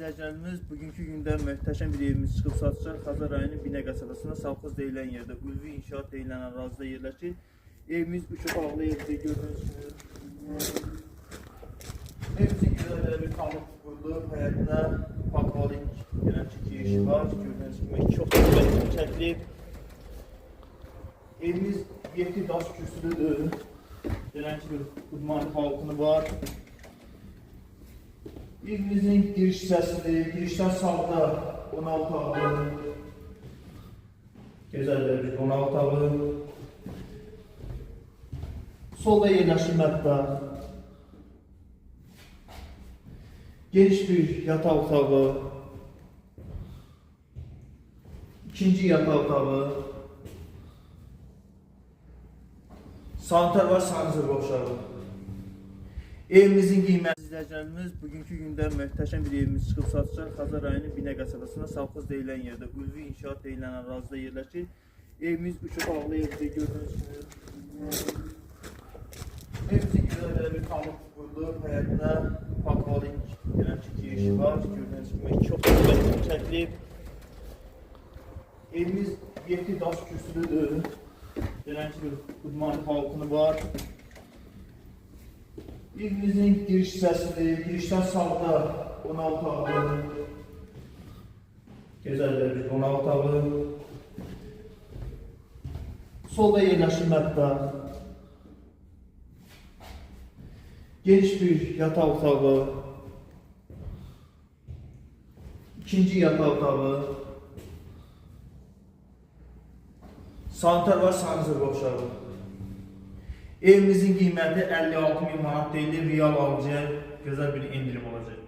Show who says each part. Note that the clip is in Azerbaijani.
Speaker 1: İzləyicilərimiz, bugünkü gündə möhtəşəm bir evimiz çıxıb satışa. Xəzər rayonu Binə qəsəbəsində Savxoz deyilən yerdə, Ülvi İnşaat deyilən ərazidə yerləşir. Evimiz üç otaqlı evdir, gördüyünüz kimi. Evimizin gözəl belə bir komod qurulub, həyətinə patvalı gələn ki, girişi var. Gördüyünüz kimi iki otaqlı çəkilib. Evimiz 7 daş kürsülüdür. Gələn ki, bir xudmani balkonu var. Evimizin giriş hissəsidir. Girişdən sağda qonaq otağı. Gözəl bir qonaq otağı. Solda yerləşir mətbəx. Geniş bir yataq otağı. İkinci yataq otağı. Sanitar var, sanitar qovşağı. Evimizin qiyməti izləyicilərimiz, bugünkü gündə möhtəşəm bir evimiz çıxıb satışa. Xəzər rayonu Binə qəsəbəsində Savxoz deyilən yerdə, Ülvi İnşaat deyilən ərazidə yerləşir. Evimiz üç otaqlı evdir, gördüyünüz kimi. Evimizin gözəl belə bir komod qurulub, həyətinə patvalı gələn ki, girişi var. Gördüyünüz kimi iki otaqlı çəkilib. Evimiz 7 daş kürsülüdür. Gələn ki, bir xudmani balkonu var. Evimizin giriş hissəsidir. Girişdən sağda qonaq otağı. Gözəl bir qonaq otağı. Solda yerləşir mətbəx. Geniş bir yataq otağı. İkinci yataq otağı. Sanitar var, sanitar qovşağı. Evimizin qiyməti 56 min manat deyilir. Real alıcıya gözəl bir endirim olacaq.